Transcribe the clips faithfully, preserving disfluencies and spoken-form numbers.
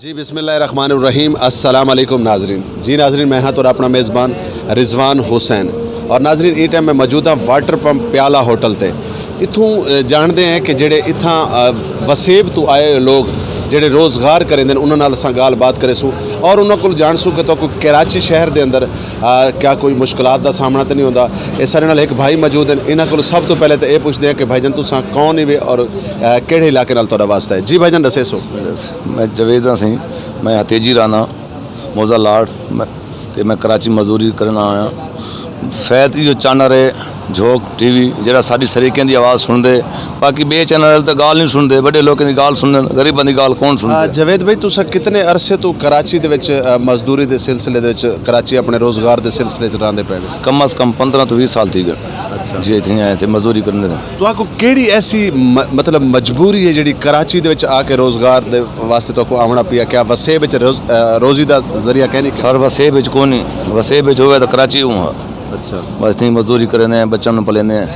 جی، بسم اللہ الرحمن الرحیم۔ السلام علیکم ناظرین۔ جی ناظرین، میں ہاں تہاڈا اپنا میزبان رضوان حسین۔ اور ناظرین، اس ٹائم میں موجود ہاں واٹر پمپ پیالہ ہوٹل تے۔ اتھوں، اے، جانتے ہیں کہ جڑے اتھاں، اے، وسیب تو آئے ہوئے لوگ جڑے روزگار کریں دے، انہاں نال اساں گال بات کرے سوں اور انہاں کول جان سوں کہ تو کوئی کراچی شہر دے اندر، اے، کیا کوئی مشکلات دا سامنا تے نہیں ہوندا۔ اے سارے نال ایک بھائی موجود ہیں، انہاں کول سب تو پہلے تے اے پوچھدے ہیں کہ بھائی جان، تساں کون ہی وے اور، اے، کیڑے علاقے نال تہاڈا واسطہ ہے؟ جی بھائی جان، دسے سو۔ میں جاوید ہاں سی، میں ہتیجی رانا، موزہ لاڈ، میں، تے میں کراچی مزدوری کرن آیا۔ فیض ایو چینل ہے، جھوک ٹی وی، جڑا ساڈی سریکیاں دی آواز سن دے، باقی بے چینل والے تے گال نہیں سن دے، بڑے لوکاں دی گال سن دے، غریباں دی گال کون سن آ، دے؟ جاوید بھائی، تساں کتنے عرصے تو کراچی دے وچ، آ، مزدوری دے سلسلے دے وچ، کراچی اپنے روزگار دے سلسلے چ راندے پے جے؟ کم از کم پندرہ تو ویہہ سال تھی گئے۔ اچھا۔ جی، اتنے آئے تھے مزدوری کرنے دا۔ تو آپ کو کیڑی ایسی م-، مطلب مجبوری ہے جڑی کراچی دے وچ آ کے روزگار دے واسطے تو کو آونا پیا؟ کیا وسیب وچ روز-، اے، روزی دا ذریعہ کہنی کہ؟ سر، وسیب وچ کونی، وسیب وچ ہوئے تو کراچی ہوں ہاں۔ اچھا۔ بس اتنی مزدوری کرنے ہیں، بچوں نوں پلینے ہیں،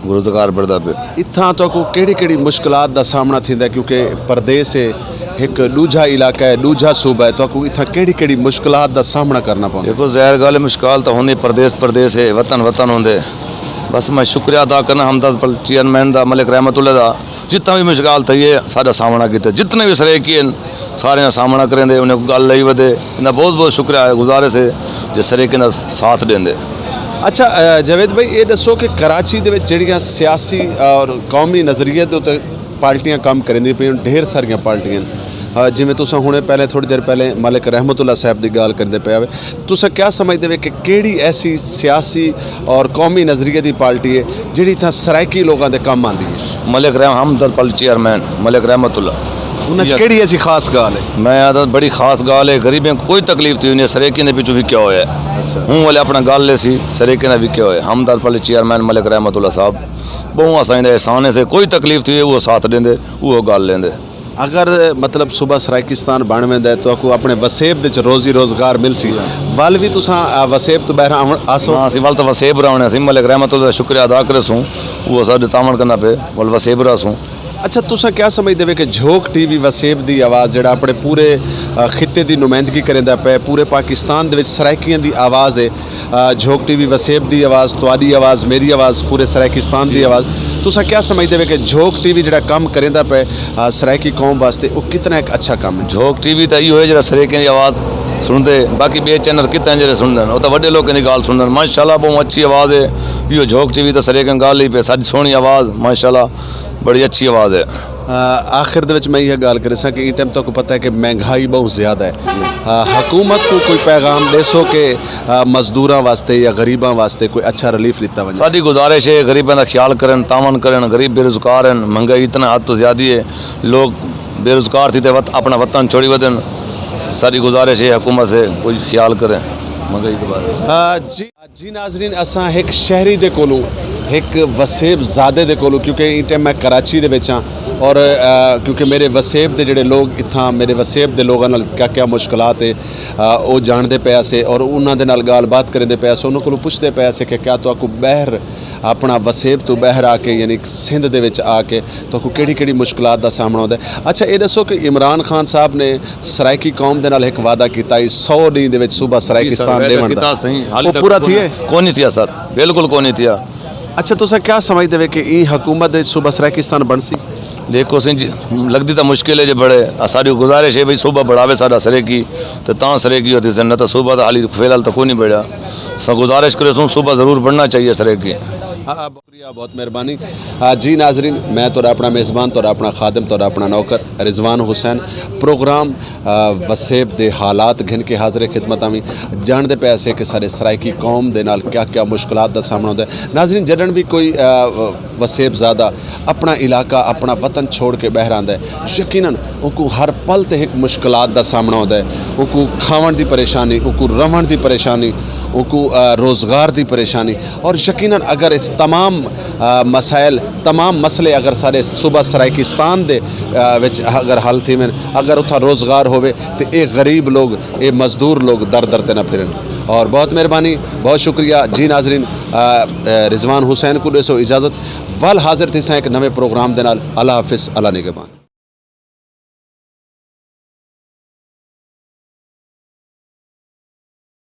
روزگار بڑھدا پے۔ اتھاں تو کو کیڑی کیڑی مشکلات دا سامنا تھیندا ہے؟ کیونکہ پردیس ہے، ایک دوجھا علاقہ ہے، دوجھا صوبہ ہے، تو کو اتھاں کیڑی کیڑی مشکلات دا سامنا کرنا پوندا؟ دیکھو، ظاہر گل ہے، مشکل تو ہوندی، پردیس پردیس ہے، وطن وطن ہوندے۔ بس میں شکریہ ادا کرنا ہمدرد پل چیئرمین دا، ملک رحمت اللہ دا، جتنا بھی مشکل تھئی ہے، سارا سامنا کیتا۔ جتنے بھی سرائیکی ہیں، سارے سامنا کریں دے، انہیں گل لئی ودے۔ انہاں بہت بہت شکریہ ہے، گزارش ہے جے سرائیکی دا ساتھ دین دے۔ اچھا، اے، جاوید بھائی، یہ دسو کہ کراچی دے وچ جڑیاں سیاسی اور قومی نظریے دے اُتے پارٹیاں کام کریں دی پئین، ڈھیر ساریاں پارٹیاں، اے، جویں تساں ہنے پہلے، تھوڑی دیر پہلے ملک رحمت اللہ صاحب دی گل کردے پئے ہوئے، تساں کیا سمجھدے وے کہ کیڑی ایسی سیاسی اور قومی نظریے دی پارٹی ہے جڑی تھاں سرائیکی لوگاں دے کم آندی ہے؟ ملک رحم-، ہمدرد پل چیئرمین ملک رحمت اللہ۔ انہاں چ کیڑی ایسی خاص گال ہے؟ میں آدھا بڑی خاص گال ہے، غریبیں کو کوئی تکلیف تھی نہیں، سرائیکیاں دے پچھوں وکیا ہویا ہے۔ ہوں والے اپنا گل لے سی، سرائیکیاں دا وکیا ہویا ہے۔ ہمدرد پل چیئرمین ملک رحمت اللہ صاحب، بہت اساں دے احسان ہے سے، کوئی تکلیف تھی ہے، وہ ساتھ دیندے، وہ گل لیندے۔ اگر، مطلب، صوبہ سرائیکستان بن ویندا ہے تو کو اپنے وسیب دے وچ روزی روزگار مل سی، ول وی تساں، آ، وسیب تو باہر آون، آسو؟ ہاں، اسی ول تو وسیب راونے سی، ملک رحمت اللہ دا شکریہ ادا کرے سوں، وہ ساڈے تعاون کرنا پے، ول وسیب را سوں۔ اچھا، تساں کیا سمجھدے وے کہ جھوک ٹی وی وسیب دی آواز جڑا اپنے پورے، آ، خطے دی نمائندگی کریندا پے، پورے پاکستان دے وچ سرائیکیاں دی آواز ہے، آ، جھوک ٹی وی وسیب دی آواز، تہاڈی آواز، میری آواز، پورے سرائیکستان دی آواز۔ تساں کیا سمجھدے وے کہ جھوک ٹی وی جڑا کم کریندا پے، آ، سرائیکی قوم واسطے، وہ کتنا ایک اچھا کم ہے؟ جھوک ٹی وی تے ایہو ہے جڑا سرائیکیاں دی آواز سندا ہے، باقی بے چینل کتنے جڑے سندا ہے، وہ تو وڈے لوکاں دی گل سندا ہے۔ ماشاءاللہ، بہت اچھی آواز ہے۔ ایہو جھوک ٹی وی تے سرائیکیاں گل ہی پے، ساڈی سوہنی آواز، ماشاءاللہ، بڑی اچھی آواز ہے۔ آ، آخر دے وچ میں یہ گل کرے سا کہ اس ٹائم تک پتہ ہے کہ مہنگائی بہت زیادہ ہے۔ آ، حکومت کو کوئی پیغام دے سو کہ، آ، مزدوراں واسطے یا غریباں واسطے کوئی اچھا ریلیف دتا ونجے؟ ساری گزارش ہے، غریباں دا خیال کرن، تعاون کرن، غریب بے روزگار ہیں، مہنگائی اتنا حد تو زیادہ ہے، لوگ بے روزگار تھی تے وط-، اپنا وطن چھوڑی ودن۔ ساری گزارش ہے حکومت سے کوئی خیال کریں مہنگائی کے بارے میں۔ آ، جی۔ جی ناظرین، اساں ایک شہری دے کولوں، ایک وسیب زادے دے کولوں، کیونکہ اس ٹائم میں کراچی دے وچ ہاں اور، آ، کیونکہ میرے وسیب دے جڑے لوگ اتھاں، میرے وسیب دے لوگاں نال کیا کیا مشکلات ہے، آ، او جاندے پئے سے اور انہاں دے نال گل بات کریندے پئے سے، انہاں کولوں پوچھدے پئے سے کہ کیا تہاکوں باہر اپنا وسیب تو باہر آ کے، یعنی سندھ دے وچ آ کے تہاکوں کیڑی کیڑی مشکلات دا سامنا ہوندا ہے؟ اچھا، اے دسو کہ عمران خان صاحب نے سرائیکی قوم دے نال ایک وعدہ کیتا سی، سو دن دے وچ صوبہ سرائیکستان دیون دا۔ وہ پورا تھیا ہے؟ کوئی نہیں تھیا سر، بالکل کوئی نہیں تھیا۔ اچھا، تساں کیا سمجھدے وے کہ این حکومت دے صوبہ سرائیکستان بن سی؟ دیکھو سی جی، لگدی تاں مشکل ہے جے بڑے، آ ساڈی گزارش ہے بھئی صوبہ بڑھاوے ساڈا سرائیکی، تے تاں سرائیکی ہوتی سی، نہ تاں صوبہ تاں حالی فی الحال تاں کوئی نہیں بڑھیا۔ اساں گزارش کرے سوں صوبہ ضرور بڑھنا چاہیے سرائیکی۔ شکریہ، بہت مہربانی۔ آ، جی ناظرین، میں تہاڈا اپنا میزبان، تہاڈا اپنا خادم، تہاڈا اپنا نوکر رضوان حسین۔ پروگرام، آ، وسیب دے حالات گھن کے حاضر خدمت آویں۔ جان دے پئے سے کہ سارے سرائیکی قوم دے نال کیا کیا مشکلات دا سامنا ہوندا ہے۔ ناظرین، جڈن بھی کوئی، آ، وسیب زادہ اپنا علاقہ، اپنا وطن چھوڑ کے باہر آندا ہے، یقیناً ان کو ہر پل تے ایک مشکلات دا سامنا ہوندا ہے۔ ان کو کھاون دی پریشانی، ان کو رہون دی پریشانی، ان کو، آ، روزگار دی پریشانی، اور یقیناً اگر اس تمام، آ، مسائل، تمام مسئلے اگر سارے صوبہ سرائیکستان دے، آ، وچ اگر حل تھی، اگر اتھا روزگار ہووے، تے اے غریب لوگ، اے مزدور لوگ در در تے نہ پھرن۔ اور بہت مہربانی، بہت شکریہ۔ جی ناظرین، آ، آ، رضوان حسین کو دے سو اجازت۔ ول حاضر تھی ساں ایک نویں پروگرام دے نال۔ اللہ حافظ، اللہ نگہبان۔